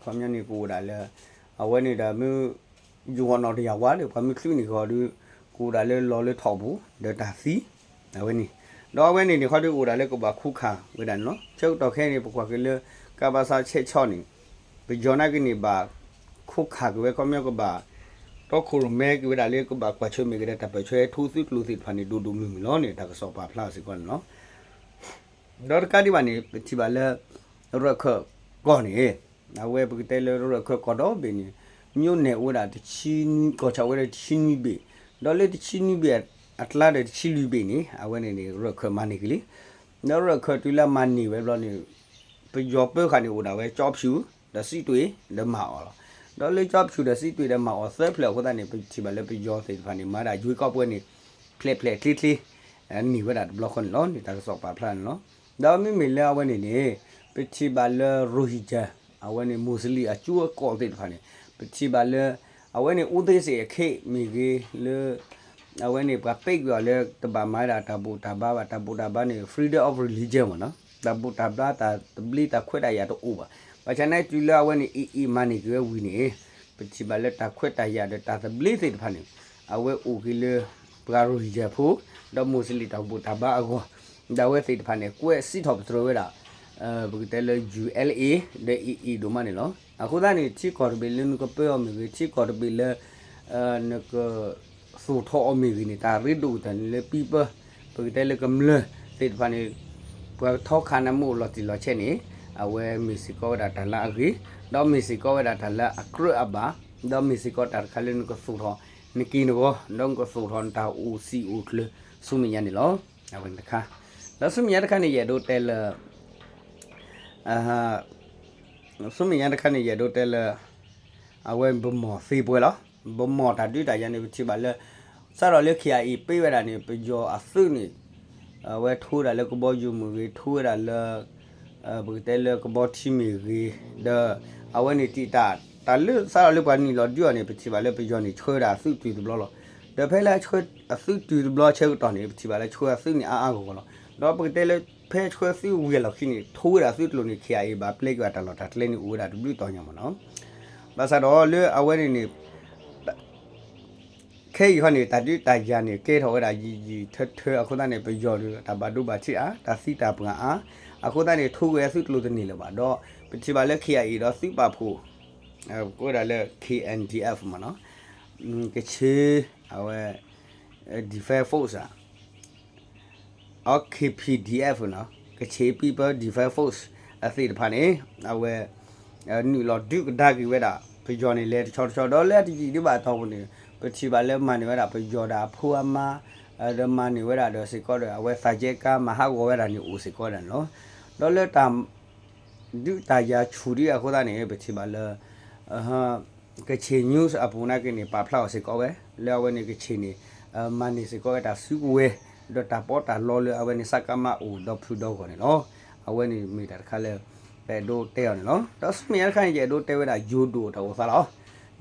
ခီပညီန့ၣ်ကအိၣ်ဒၣ်လၢ အဝဲန့ၣ်ဒီးမ့ၢ် ယဂီၢ်နီၣ်တယၢ်ဝါဒီး ပှၤမ့ၢ်ချုးန့ၢ်ကီၢ်ဒီး ကအိၣ်ဒၣ်လၢလီၤလၢထီၣ်ပူၤ ဒီးတၢ်သံ အဝဲန့ၣ်, ဒီးအဝဲန့ၣ်န့ၣ် ခီဒီးကအိၣ်ဒၣ်လၢကဘၣ်ခိးခးဝဲဒၣ်န့ၣ်လီၤ. ဆၢကတီၢ်ခဲအံၤန့ၣ် ပကွၢ်က့ၤလၢ ကပစ ဆဲးဆီၣ်န့ၣ် ပယီၤနာ်က့န့ၣ် ဘၣ်ခိးခးက့ၤဝဲ ခီပညီကဘၣ် တီခိၣ်ရိၣ်မဲက့ၤဝဲဒၣ်လၢကဘၣ်ကွၢ်ဆၢၣ်မဲာ်က့ၤဒီးတၢ်ပၢၢ်ဆၢထိသုးကျိၤသ့ၣ်တဖၣ်န့ၣ် ဒိၣ်ဒိၣ်မုၢ်မုၢ်လီၤန့ၣ် တၢ်ကစီၣ်ပာ်ဖျါစ့ၢ်ကီးန့ၣ်လီၤ. ဒီးတကးဒံးဘၣ်န့ၣ် ပထံၣ်ဘၣ်လၢ ရၢၢ်ခၢၣ်ကီၢ်န့ၣ် အဝဲပကတဲလၢရၢၢ်ခၢၣ်ကီၢ်ဒီဘ့ၣ်န့ၣ် မၠိန့ၢ်အိၣ်ဝဲဒၣ်တဆံနွံ ကီၢ်ဆၣ်ဝဲဒၣ်တဆံနွံဘ့ၣ်, ဒီးလၢတဆံနွံဘ့ၣ်အကျါဒီးတဆံလွံၢ်ဘ့ၣ်န့ၣ် အဝဲန့ၣ်န့ၣ် ရၢၢ်ခၢၣ်မၤန့ၢ်က့ၤလံ. ဒီးရၢၢ်ခၢၣ်တုၤလၢအမၤန့ၢ်ဝဲဘျီန့ၣ် ပယီၤပၢဃာ်န့ၣ်အိၣ်ဒၣ်ဝဲ ကၠီဖၠူၣ် ဒီးစံးတွ့ၣ် ဒီးမၤအီၤလီၤ. ဒီးလၢကၠီဖၠူၣ်ဒီးစံးတွ့ၣ်ဒီးမၤအီၤသၢဖျၢၣ်အဃိသတးန့ၣ် ပထံၣ်ဘၣ်လၢပယီၤသ့ၣ်တဖၣ်န့ၣ် မၤဒၣ်ယွ့ကီးပှဲၤန့ၣ် ဖျဲးဖျဲးချ့ချ့ န့ၢ်ဝဲဒၣ်တဘျီဃီန့ၣ်လီၤန့ၣ် တၢ်ကစီၣ်ပာ်ဖျါန့ၣ်လီၤ. ဒီးမ့မ့ၢ်လၢအဝဲန့ၣ်န့ၣ် ပထံၣ်ဘၣ်လၢ Rohingya အဝဲန့ၣ် Muslim အကၠိအကီၢ်သ့ၣ်တဖၣ်န့ၣ် ပထံၣ်ဘၣ်လၢ အဝဲန့ၣ် အိၣ်သ့စ့ၣ်အခ့မ့ၢ်ဂ့ၤလၢ အဝဲန့ၣ်ပှၤပဲာ်ကွံာ်အီၤလၢတဘၣ်မၤဝဲဒၣ်တၢ်ဘူၣ်တၢ်ဘါဘၣ်, တၢ်ဘူၣ်တၢ်ဘါန့ၣ် freedom of religion မ့ၢ်နီၤ, တၢ်ဘူၣ်တၢ်ဘါတၢ်သဘျ့တၢ်ခွဲးတၢ်ယာ်တအိၣ်ဘၣ်. ဘၣ်ဆၣ်နာ်က့တုၤလၢအဝဲန့ၣ် AA မၤန့ၢ်က့ၤဝဲဝံၤန့ၣ် ပထံၣ်ဘၣ်လၢတၢ်ခွဲးတၢ်ယာ်ဒီးတၢ်သဘျ့သ့ၣ်တဖၣ်န့ၣ် အဝဲအိၣ်က့ၤလၢ ပှၤ Rohingya ဖိ ဒီး Muslim တၢ်ဘူၣ်တၢ်ဘါအဂီၢ်, ဒီးအဝဲသ့ၣ်တဖၣ်န့ၣ် ကွဲးစံးထီၣ်ပတြၢၤဝဲဒၣ် ပကတဲလၢ ယူႇအဲလ်အ့ ဒီး AA ဒိၣ်မးန့ၣ်လီၤ. အဃိသတးန့ၣ် ထံကီၢ်တဘ့ၣ်လၢနကပၢအီၤမ့ၢ်ဂ့ၤ, ထံကီၢ်တဘ့ၣ်လၢ နက သူၣ်ထီၣ်အီၤမ့ၢ်ဂ့ၤန့ၣ် တၢ်ရ့ဒိၣ်ကတၢၢ်န့ၣ်လၢ people ပကတဲလၢကမျၢၢ်သ့ၣ်တဖၣ်န့ၣ် ပှၤထီခါနၢမူလီၤတံၢ်လီၤဆဲးန့ၣ် အဝဲမ့ၢ်စ့ၢ်ကီးဝဲဒၣ်တၢ်လၢအဂ့ၤ, ဒီးမ့ၢ်စ့ၢ်ကီးဝဲဒၣ်တၢ်လၢအကြၢးအဘၣ်, ဒီးမ့ၢ်စ့ၢ်ကီးတၢ်တခါလၢနကသူၣ်ထီၣ်နက့ၢ်နဂီၤ, ဒီးနကသူၣ်ထီၣ်နတၢ်အိၣ်စံာ်အိၣ်ကျၢၤဆူမဲာ်ညါန့ၣ်လီၤ. အဝဲန့ၣ်တခါ, ဒီးဆူမဲာ်ညါတခါန့ၣ် ယအဲၣ်ဒိးတဲလၢ ဆူမဲာ်ညါတခါန့ၣ် ယအဲၣ်ဒိးတဲလၢ အဝဲပမီၢ်သ့ပှဲၤလီၤ. ပမီၢ်တၢ်ဒုးတၢ်ယၤန့ၣ် ပထံၣ်ဘၣ်လၢ စးထီၣ်လၢ KIA ပ့ဝဲဒၣ်န့ၣ် ပယီၤအသုးန့ၣ် အဝဲထိဝဲဒၣ်လၢကဘီယူၤမ့ၢ်ဂ့ၤ, ထိဝဲဒၣ်လၢ ပကတဲလၢကဘီထံမ့ၢ်ဂ့ၤ, ဒီးအဝဲန့ၣ်တံာ်တာ် တၢ်လၢစးထီၣ်လၢပှၤနုာ်လီၤဒုးအီၤန့ၣ် ပထံၣ်ဘၣ်လၢပယီၤန့ၣ် ဆှၢဒၣ်အသုးတုၤတဘျီလီၤ. ဒီးဖဲလၢဆှၢအသုးတုၤတဘျီဆၢကတီၢ်န့ၣ် ပထံၣ်ဘၣ်လၢဆှၢအသုးန့ၣ်အါအါဂီၢ်ဂီၢ်လီၤ. ဒီးပကတဲလၢ ဖဲဆှၢသုးဝံၤအလီၢ်ခံန့ၣ် ထိဝဲဒၣ်သုးကျိၤန့ၣ် KIA ဘၣ်ပျဲက့ၤဘၣ်တၢ်လီၢ်တၢ်ကျဲန့ၣ်အိၣ်ဝဲဒၣ်တဘျုးတီၤညါမ့ၢ်နီၤ. ဘၣ်ဆၣ်ဒီးလၢအဝဲန့ၣ်န့ၣ် ခဲအံၤခီန့ၣ် တၢ်ဒုးတၢ်ယၤန့ၣ်ကဲထီၣ်ဝဲဒၣ်ယံာ်ယံာ်ထၢထၢအဃိသတးန့ၣ် ပယီၤဒီးတၢ်ဘၣ်ဒိဘၣ်ထံးအါ, တၢ်သံတၢ်ပှၢ်အါ, အဃိသတးန့ၣ် ထိဝဲသုးကျိၤတန့ၢ်လၢၤဘၣ်. ဒီးပထံၣ်ဘၣ်လၢ KIA ဒီးသုးပာ်ဖှိၣ် ကိးဝဲဒၣ်လၢ KNDF မ့ၢ်နီၤ, ကချ့ အဝဲ Defense Force ဧါ KPDF နီၤ, Kachin People Defense Force အသ့ၣ်တဖၣ်န့ၣ် အဝဲ နုာ်လီၤဒုးကဒါက့ၤဝဲဒၣ် ပယီၤန့ၣ်လဲၤတဆီတဆီ ဒီးလၢအတယံာ်ဒံးဘၣ်အတီၢ်ပူၤန့ၣ် ပထံၣ်ဘၣ်လၢမၤန့ၢ်ဝဲဒၣ်ပယီၤဒီးအဖိအမါ, ဒီးမၤန့ၢ်ဝဲဒၣ်ဒီးစ့ၢ်ကီးဒီး အဝဲသးကဲကါမၤဟးဂီၤဝဲဒၣ်န့ၣ်အိၣ်စ့ၢ်ကီးဒၣ်န့ၣ်လီၤ. ဒီးလၢတၢ် ဒုးတၢ်ယၤဆူၣ်ဒံးအဃိသတးန့ၣ် ပထံၣ်ဘၣ်လၢ Kachin News အပူၤနာ်က့န့ၣ် ပာ်ဖျါအီၤစ့ၢ်ကီးဝဲ လၢအဝဲန့ၣ် ကချ့ၣ်န့ၣ် မၤန့ၢ်စ့ၢ်ကီးဝဲတၢ်စုကဝဲၤ ဒီးတၢ်ပီးတၢ်လီလၢအဝဲန့ၣ် စကမ အိၣ်ဒီဖုဒီဂီၢ်န့ၣ်လီၤ. အဝဲန့ၣ်မ့ၢ်တၢ်တခါလၢ ပအဲၣ်ဒိးတဲအီၤန့ၣ်လီၤ. ဒီးဆူမဲာ်ညါတခါန့ၣ် ယအဲၣ်ဒိးတဲဝဲဒၣ် ယိၤဒိၣ်အတၢ်အိၣ်သးလီၤ.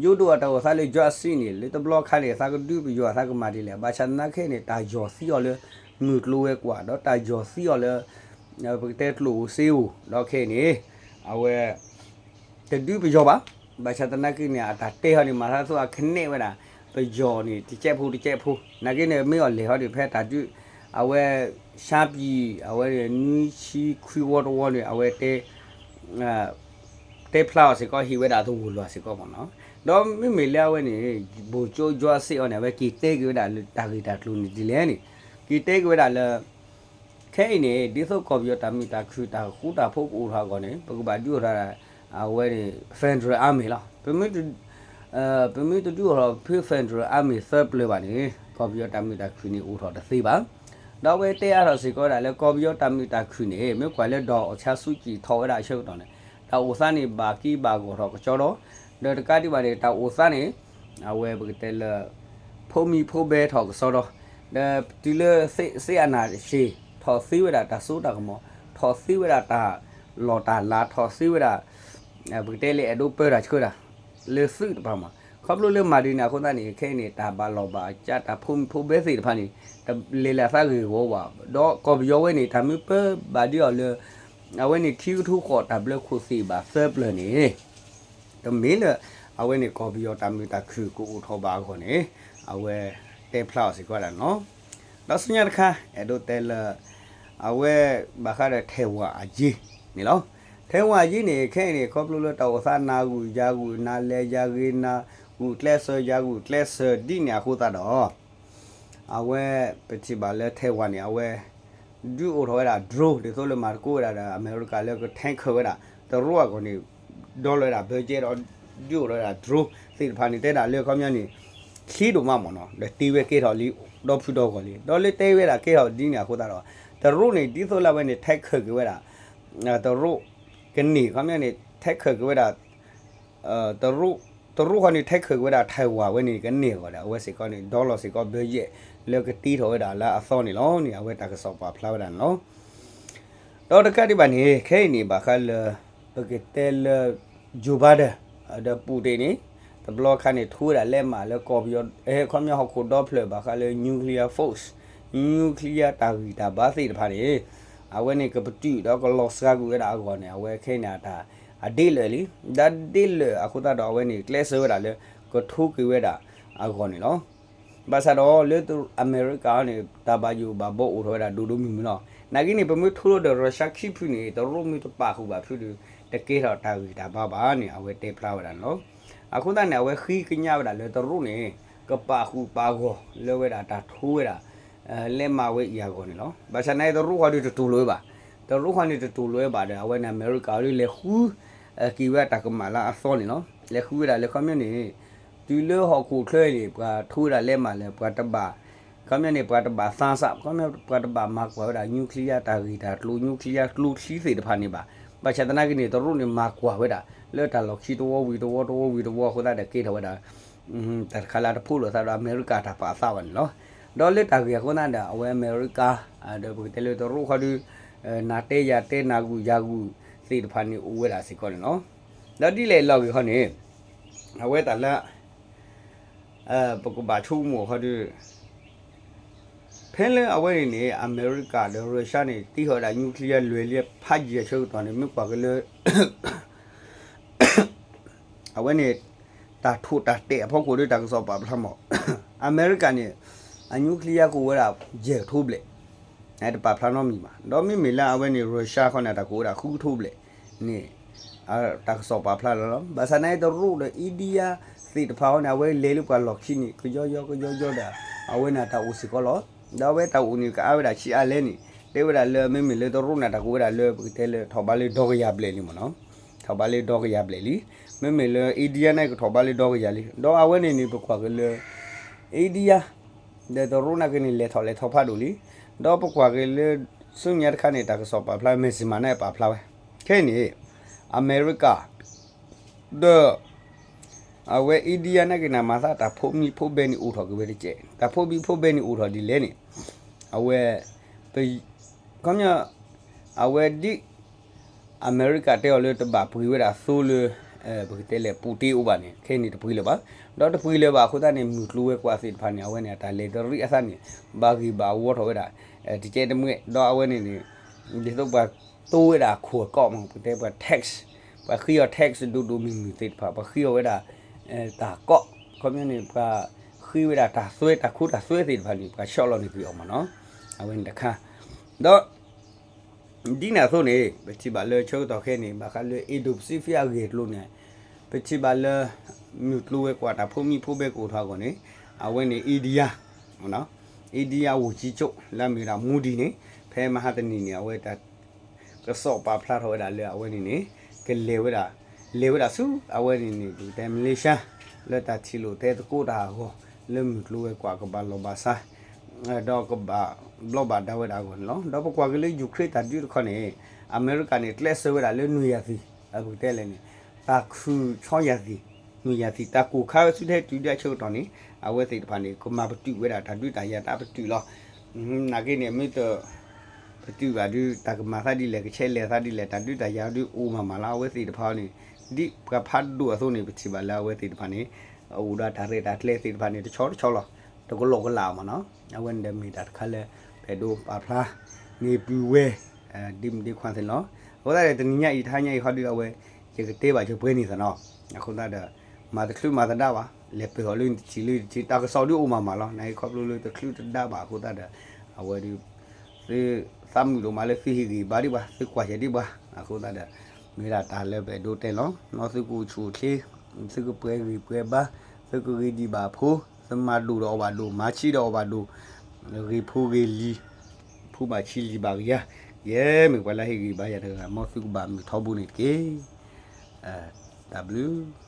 ယိၤဒိၣ်အတၢ်အိၣ်သးလၢ ယွၤအစံးန့ၣ် လၢတဘျီခါန့ၣ် သးကဒုးပယီၤ သးကမၤဒ်လဲၣ်. ဘၣ်ဆၣ်သနာ်က့န့ၣ် တၢ်ယီၤသံအီၤလၢ မုၢ်ကျိၤဝဲၤကွာ် ဒီးတၢ်ယီၤသံအီၤလၢ ပကတဲကျိၣ်ဧိၤစ့ဧိၤ ဒီးခဲအံၤန့ၣ် အဝဲ တဒုးပယီၤဘၣ်. ဘၣ်ဆၣ်သနာ်က့န့ၣ် အတၢ်တဲဟီန့ၣ် မၤသးသိးအကနဲၣ်ဝဲဒၣ် ပယီၤန့ၣ် တကဲးဖိတကဲးဖိ နာ်က့န့ၣ် မ့ၢ်အီၤလဲၤဟီဒ်ဖဲတၢ်ဒုး အဝဲ ရှမ်းပြည် အဝဲန့ၣ် နွံဆံခွံဝီတဝီန့ၣ် အဝဲတဲ တဲဖျါအီၤစ့ၢ်ကီး ဟ့ၣ်ဝဲဒၣ်သဝီလွၤစ့ၢ်ကီးမ့ၢ်နီၤ. ဒီးမ့မ့ၢ်လၢအဝဲန့ၣ် ဗိုလ်ချုပ် ယွၤအစံးအီၤန့ၣ် အဝဲက့ၤတဲက့ၤဝဲဒၣ်လၢတၢ်ဂ့ၢ်တၢ်ကျိၤန့ၣ်ဒ်လဲၣ်န့ၣ် က့ၤတဲက့ၤဝဲဒၣ်လၢ ခဲအံၤန့ၣ် ဒ်သိးကီၢ်ပယီၤတၢ်မုာ်တၢ်ခုၣ် တၢ်ဃူတၢ်ဖိးကအိၣ်ထီၣ်အဂီၢ်န့ၣ် ပကဘၣ်ဒုးအိၣ်ထီၣ် အဝဲန့ၣ် Federal Army လီၤ. ပမ့ၢ်တဒုးအိၣ်ထီၣ်ဖဲ Federal Army သၢပျၢၤဘၣ်န့ၣ် ကီၢ်ပယီၤတၢ်မုာ်တၢ်ခုၣ်န့ၣ်အိၣ်ထီၣ်တသ့ဘၣ်. ဒီးအဝဲတဲအါထီၣ်စ့ၢ်ကီးဝဲဒၣ်လၢ ကီၢ်ပယီၤတၢ်မုာ်တၢ်ခုၣ်န့ၣ် မ့ၢ်ကွၢ်လၢ ဒေါ်အောင်ဆန်းစုကြည် ထီၣ်ဝဲဒၣ်အဆၢကတီၢ်န့ၣ် တၢ်အိၣ်သးန့ၣ် ဘၣ်က့ဘၣ်ဂီၢ်ထီၣ်ကစီဒီ ဒီးတကးဒံးဘၣ်န့ၣ် တၢ်အိၣ်သးန့ၣ် အဝဲပကတဲလၢ ဖိမံၤဖိဘဲထီၣ်ကစီဒီ ဒီးတုၤလၢ စစ်အာဏာရှင် ထီၣ်သ့ဝဲဒၣ်တၢ်စိတၢ်ကမီၤ ထီၣ်သ့ဝဲဒၣ်တၢ်လီၢ်တၢ်လၤ ထီၣ်သ့ဝဲဒၣ် ပကတဲလၢအဲၣ်ဒိးပၢတၢ်ဆှၢတၢ် လၢသုးတဖၣ်မး ခီဖျိလၢမၤဒ်န့ၣ်အဃိသတးန့ၣ် ခဲအံၤန့ၣ် တၢ်ဘၣ်လီၢ်ဘၣ်စး တၢ်ဖိမံၤဖိဘဲသ့ၣ်တဖၣ်န့ၣ် တလဲၤလၢသးဂ့ၢ်ဂီၢ်ဘၣ် ဒီးကီၢ်ပယီၤဝဲန့ၣ် တၢ်မ့ၢ်ပၢဘၣ်ဒ်အီၤလၢ အဝဲန့ၣ် ခံကထိဃိး တၢ်ဘျၢခိၣ်သ့ၣ်ဘၣ်သၢပျၢၤန့ၣ် တမ့ၢ်လၢ အဝဲန့ၣ် ကီၢ်ပယီၤတၢ်မုာ်တၢ်ခုၣ်ကအိၣ်ထီၣ်ဘၣ်အဂီၢ်န့ၣ် အဝဲတဲဖျါအီၤစ့ၢ်ကီးဒၣ်န့ၣ်လီၤ. ဒီးဆူညါတခါ အဲၣ်ဒိးတဲလၢ အဝဲဘၣ်ဃးဒီး ထဲဝၣ်အယ့န့ၣ်လီၤ. ထဲဝၣ်အယ့န့ၣ် ခဲအံၤန့ၣ် ခီဖျိလၢတၢ်အိၣ်သးနၢ်ဂုာ်ယၤဂုာ် နၤလဲၤယၤဂ့ၤ နၢ်ဂုာ်ကျဲးစၢးယၤဂုာ်ကျဲးစၢးဒ်န့ၣ်အဃိသတးဒီး အဝဲပထံၣ်ဘၣ်လၢ ထဲဝၣ်န့ၣ် အဝဲ ဒုးအိၣ်ထီၣ်ဝဲဒၣ် drone ဒ်သိးလၢမၤသကိးဝဲဒၣ်ဒီး အမဲရကၤလၢက tanker ဝဲဒၣ် တရူးအဂီၢ်န့ၣ် ဒီလီၤဝဲဒၣ် budget ဒီး ဒုးအိၣ်ထီၣ်ဝဲဒၣ် drone သ့ၣ်တဖၣ်န့ၣ် တဲဒၣ်လၢခီပညီန့ၣ် ချံဒိၣ်မးမ့ၢ်နီၤ ဒီးတ့ဝဲကဲထီၣ်လံ ဒီဖုဒီဂီၢ်လံ ဒီးလၢတဲဝဲဒၣ်ကဲထီၣ်ဒ်န့ၣ်အဃိသတးဒီး တရူးန့ၣ် ဒ်သိးလၢအဝဲန့ၣ် tanker က့ၤဝဲဒၣ် တရူး ကန့ၢ်ခီပညီန့ၣ် tanker က့ၤဝဲဒၣ် တရူး တရူးဃီန့ၣ် tanker က့ၤဝဲဒၣ် ထဲဝၣ်ဝဲန့ၣ် ကန့ၢ်အဂီၢ်ဒီး အဝဲစ့ၢ်ကီးန့ၣ် ဒီလီၤစ့ၢ်ကီး budget လၢကတ့ထီၣ်ဝဲဒၣ်လၢအသီန့ၣ်လီၤန့ၣ် အဝဲတၢ်ကစီၣ်ပာ်ဖျါဝဲဒၣ်န့ၣ်လီၤ. ဒီးတကးဒံးဘၣ်န့ၣ် ခဲအံၤန့ၣ် ဘၣ်ဃးလၢ ပကတဲလၢ Joe Biden ဒီး Putin န့ၣ် တဘျီခါန့ၣ် ထိဝဲဒၣ်လဲးမးလၢကီၢ်ပယီၤ ခီပညီဟီၣ်ခိၣ်ဒီဖျၢၣ်ဘၣ်ဃးလၢ nuclear force nuclear တၢ်ဂံၢ်တၢ်ဘါသ့ၣ်တဖၣ်န့ၣ် အဝဲန့ၣ်ကပတုာ်ဒီးကလီၤစှၤကွံာ်ဝဲဒၣ်အဂီၢ်န့ၣ် အဝဲခဲအံၤန့ၣ်အတၢ် အဒ့လၢာ်လံ ဒီးဒ့လၢာ်အဃိသတးဒီးအဝဲန့ၣ် ကျဲးစၢးဝဲဒၣ်လၢ ကထိက့ၤဝဲဒၣ်အဂီၢ်န့ၣ်လီၤ. ဘၣ်ဆၣ်ဒီးလၢအမဲရကၤန့ၣ် တၢ်ဘၣ်ယိၣ်ဘၣ်ဘီအိၣ်ထီၣ်ဝဲဒၣ်ဒိၣ်ဒိၣ်မုၢ်မုၢ်လီၤ. နာ်က့န့ၣ် ပမ့ၢ်ထိဒီး Russia ခံဖုန့ၣ် တရူးမ့ၢ်တပာ်ဃုာ်ဘၣ်ဖုဒီး တကဲထီၣ်တၢ်ဂံၢ်တၢ်ဘါဘၣ်န့ၣ် အဝဲတဲဖျါဝဲဒၣ်န့ၣ်လီၤ. အဃိသတးန့ၣ် အဝဲဃ့ကညးဝဲဒၣ်လၢတရူးန့ၣ် ကပာ်ဃုာ်ပာ်ဂီၢ်လၢဝဲဒၣ်တၢ်ထိဝဲဒၣ် လဲးမးဝဲအံၤအဂီၢ်န့ၣ်လီၤ. ဘၣ်ဆၣ်နာ်က့တရူးဃီဒုးတတူၢ်လိာ်ဝဲဘၣ်. တရူးဃီန့ၣ်တတူၢ်လိာ်ဝဲဘၣ်ဒီး အဝဲန့ၣ်အမဲရကၤဒုးလဲၤဃု က့ၤဝဲတၢ်ကမၣ်လၢအသီန့ၣ်လီၤ. လဲၤဃုဝဲဒၣ်လၢခီပညီန့ၣ် တုၤလၢဟီၣ်ခိၣ်ချၢန့ၣ် ပှၤထိဝဲဒၣ်လဲးမးလၢ ပှၤတဘၣ် ခီပညီန့ၣ် ပှၤတဘၣ်သးစၢ် ခီပညီ ပှၤတဘၣ်မၤကွၢ်ဝဲဒၣ် nuclear တၢ်ဂ့ၢ်တၢ်ကျိၤ nuclear ကျိချံသ့ၣ်တဖၣ်န့ၣ်ဘၣ်. ဘၣ်ဆၣ်သနာ်က့န့ၣ် တရူးန့ၣ်မၤကွၢ်ဝဲဒၣ် လၢတၢ်လီၢ်ခံတဝီဝံၤတဝီ တဝီဝံၤတဝီအဃိသတးဒီးကဲထီၣ်ဝဲဒၣ် တၢ်တခါလၢတဖိးလိာ်သးဒီးအမဲရကၤတၢ်ပာ်အသးဘၣ်န့ၣ်လီၤ. ဒီးလၢတၢ်ဂ့ၢ်အဃိသတးဒီး အဝဲအမဲရကၤ ဒီးပကတဲလၢတရူးဃီဒုး နၤတဲယၤတဲနၤဂုာ်ယၤဂုာ်သ့ၣ်တဖၣ်န့ၣ်အိၣ်ဝဲဒၣ်စ့ၢ်ကီးန့ၣ်လီၤ. ဒီးဒ်လဲၣ်လီၤဂ့ၤဃီန့ၣ် အဝဲတၢ်လၢ ပကဘၣ်ဆိကမိၣ်ဃီဒုး ဖဲလၢအဝဲန့ၣ်န့ၣ် အမဲရကၤဒီး Russia န့ၣ် တ့ထီၣ်ဝဲဒၣ် nuclear လွဲၢ်လံဖးယံၤအဆၢကတီၢ်န့ၣ် မ့ၢ်ကွၢ်က့ၤလၢ အဝဲန့ၣ် တၢ်ထိၣ်တၢ်တဲာ်အဖီခိၣ်ဒီးတၢ်ကစီၣ်ပာ်ဖျါမး အမဲရကၤန့ၣ် အ nuclear ကအိၣ်ဝဲဒၣ်ယဲၢ်ကထိဘျဲၣ် တပာ်ဖျါနီတမံၤဘၣ်. ဒီးမ့မ့ၢ်လၢအဝဲန့ၣ် Russia ဃီန့ၣ် တၢ်ကအိၣ်ဝဲဒၣ်ဃုကထိဘျဲၣ်န့ၣ် တၢ်ကစီၣ်ပာ်ဖျါလီၤလီၤ. ဘၣ်ဆၣ်နာ်က့တရူးဒီး India သ့ၣ်တဖၣ်ဃီန့ၣ် အဝဲလဲၤလၢပှၤလီၢ်ခံန့ၣ် ကယီယီကယီယီဒီး အဝဲန့ၣ်တၢ်အိၣ်စ့ၢ်ကီးလီၤ. ဒီးအဝဲတၢ်အိၣ်န့ၣ် ကအါဝဲဒၣ်ဆံးအါလဲၣ်န့ၣ် တဲဝဲဒၣ်လၢမ့မ့ၢ်လၢတရူးန့ၣ် တၢ်ကအိၣ်ဝဲဒၣ်လၢပကတဲလၢထီၣ်ဘးလၢဒီကယၤဘျဲၣ်လံမ့ၢ်နီၤ. ထီၣ်ဘးလၢဒီကယၤဘျဲၣ်လံ. မ့မ့ၢ်လၢ India န့ၣ် ကထီၣ်ဘးလၢဒီကယၤလံ. ဒီးအဝဲန့ၣ်န့ၣ် ပကွၢ်က့ၤလၢ India ဒီးတရူးန့ၣ်က့န့ၣ် လဲၤထီၣ်လဲၤထီဖးဒိၣ်လံ. ဒီးပကွၢ်က့ၤလၢ ဆူညါတခါန့ၣ် တၢ်ကစီၣ်ပာ်ဖျါ မ့ၢ်စ့ၢ်မၤန့ၣ်ပာ်ဖျါဝဲ ခဲအံၤန့ၣ် အမဲရကၤ ဒီး အဝဲ India န့ၣ်က့န့ၣ် မၤသးတၢ်ဖိမံၤဖိဘဲန့ၣ်အိၣ်ထီၣ်က့ၤဝဲတက့ၢ်. တၢ်ဖိမံၤဖိဘဲန့ၣ်အိၣ်ထီၣ်ဒ်လဲၣ်န့ၣ် အဝဲ ပ ခီပညီ အဝဲဒ် အမဲရကၤတဲအီၤလၢတဘၣ်ပှ့ၤဝဲဒၣ်သိလၢ ပကတဲလဲၣ် ပူၤတ့အိၣ်ဘၣ်န့ၣ် ခဲအံၤန့ၣ်တပှ့ၤလၢၤဘၣ်. ဒီးတပှ့ၤလၢၤဘၣ်အဃိသတးန့ၣ် မုၢ်ကျိၤဝဲၤကွာ်သ့ၣ်တဖၣ်န့ၣ် အဝဲန့ၣ် အတၢ်လဲၤတရံးအသးန့ၣ် ဘၣ်ဂ့ၢ်ဘၣ်ဝီထီၣ်ဝဲဒၣ် တကဲတမှဲ ဒီးအဝဲန့ၣ်န့ၣ် ဒ်သိးပှၤတိဝဲဒၣ်အခိၣ်အကီးမး ပကတဲပှၤ tax ပှၤဃ့အီၤ tax ဒိၣ်ဒိၣ်မုၢ်မုၢ်သ့ၣ်တဖၣ် ပှၤဃ့အီၤဝဲဒၣ် တၢ်ကီး ခီပညီန့ၣ် ပှၤဃ့ဝဲဒၣ်တၢ်သွဲ တၢ်ခိတၢ်သွဲသ့ၣ်တဖၣ်န့ၣ် ပှၤဆီလီၤန့ၢ်ကွံာ်အီၤမးနီၤ. အဝဲန့ၣ်တခါ ဒီး ဒ်န့ၣ်အသိးန့ၣ် ပထံၣ်ဘၣ်လၢဆၢကတီၢ်ခဲအံၤန့ၣ် ဘၣ်ဃးလၢ Indo-Pacific အဂ့ၢ်အကျိၤန့ၣ် ပထံၣ်ဘၣ်လၢ မုၢ်ကျိၤဝဲၤကွာ်တၢ်ဖိမံဖိဘဲကအိၣ်ထီၣ်အဂီၢ်န့ၣ် အဝဲန့ၣ် India, India ဝူၢ်ကံကၠိၣ် လၢအမ့ၢ်ဝဲဒၣ် Modi န့ၣ် ဖဲမဟါတနံၤန့ၣ် အဝဲတၢ် ကစီၣ်ပာ်ဖျါထီၣ်ဝဲဒၣ်လၢအဝဲန့ၣ်န့ၣ် ကလဲၤဝဲဒၣ် လဲၤဝဲဒၣ်ဆူ အဝဲန့ၣ်န့ၣ် ပကတဲ Malaysia လၢတၢ်ထံၣ်လိာ်တဲသကိးတၢ်အဂီၢ် လၢမုၢ်ကျိၤဝဲၤကွာ်ကဘၣ်လီၢ်ဘၣ်စး ဒီးကဘၣ်ဘျီးဘၣ်ဒါဝဲဒၣ်အဂီၢ်န့ၣ်လီၤ. ဒီးပကွၢ်က့ၤလၢ Ukraine တၢ်ဒုးတခီန့ၣ် အမဲရကၤန့ၣ် ကျဲးစၢးဝဲဒၣ်လၢနွံရာသီ ပကတဲလဲၣ်န့ၣ် တၢ်ခုၣ်ဆီရာသီ နွံရာသီ တၢ်ကိၢ်ခါဝဲဆူထဲတုၤဒၣ်ဆၢကတီၢ်န့ၣ် အဝဲသ့ၣ်တဖၣ်န့ၣ် ကမၤပတုာ်ဝဲဒၣ်တၢ်ဒုးတၢ်ယၤတၢ်ပတုာ်လီၤ. နာ်က့န့ၣ် မ့ၢ်တ ပတုာ်ဘၣ်ဒုး တၢ်ကမၤသးဒ်လဲၣ် ကဆဲးလဲၤသးဒ်လဲၣ် တၢ်ဒုးတၢ်ယၤဒုးအိၣ်မးမးလီၤ. အဝဲသ့ၣ်တဖၣ်န့ၣ် ဒ်ပှၤဖးဒိၣ်အသိးန့ၣ် ပထံၣ်ဘၣ်လၢအဝဲသ့ၣ်တဖၣ်န့ၣ် အိၣ်ဒီးတၢ်ရဲၣ်တၢ်ကျဲၤသ့ၣ်တဖၣ်န့ၣ် တဆီတဆီလီၤ. တကလီကလးမးနီၤ. အဝဲန့ၣ်ဒီးမ့ၢ်တၢ်တခါလၢ ပအဲၣ်ဒိးပာ်ဖျါန့ၢ်ပုၢ်ဝဲၢ် ဒ်မုၢ်ဒ့ခွါသ့ၣ်လီၤ. အဃိသတးဒီး တနံၤညါအံၤ တဟါညါအံၤခီဒုး အဝဲ ယကတဲဘၣ်ယပှဲၤန့ၣ်သနီၤ. အဃိသတးဒီး မၤတချုးမၤသဒါဘၣ် လဲၤပၢၢ်အီၤလၢနတထံၣ်လၢယတထံၣ် တၢ်ကစီၣ်ဒုးအိၣ်မးမးလီၤ. နာ်က့ခီဖျိလၢတချုးတဒါဘၣ်အဃိသတးဒီး အဝဲဒုး သုသးမုာ်ဒိၣ်မးလၢသုဟ့ၣ်ဂံၢ်ဘါဒံးဘၣ် သုကွၢ်စဲးဒံးဘၣ်. အဃိသတးဒီး မ့ၢ်ဝဲဒၣ်တၢ်လၢပအဲၣ်ဒိးတဲလီၤ. မ်သုကအိၣ်ဆူၣ်အိၣ်ချ့ သုကပှဲၤဂံၢ်ပှဲၤဘါ သုကဂ့ၤဒံးဘၣ်ဖိ သုမၤဒိၣ်ဒီးအီၣ်ဘၣ်ဒိၣ် မၤဆံးဒီးအီၣ်ဘၣ်ဒိၣ် ဂ့ၤဖိဂ့ၤလံၤ ဖိဘၣ်ဆံးလံၤဘၣ်ကယၤ ယဲမ့ၢ်ပှၤလၢဟ့ၣ်ဂံၢ်ဘါယၤတဂၤ မ်သုကဘၣ်မုာ်ထီဘိန့ၣ်တက့ၢ်. တၢ်ဘျုး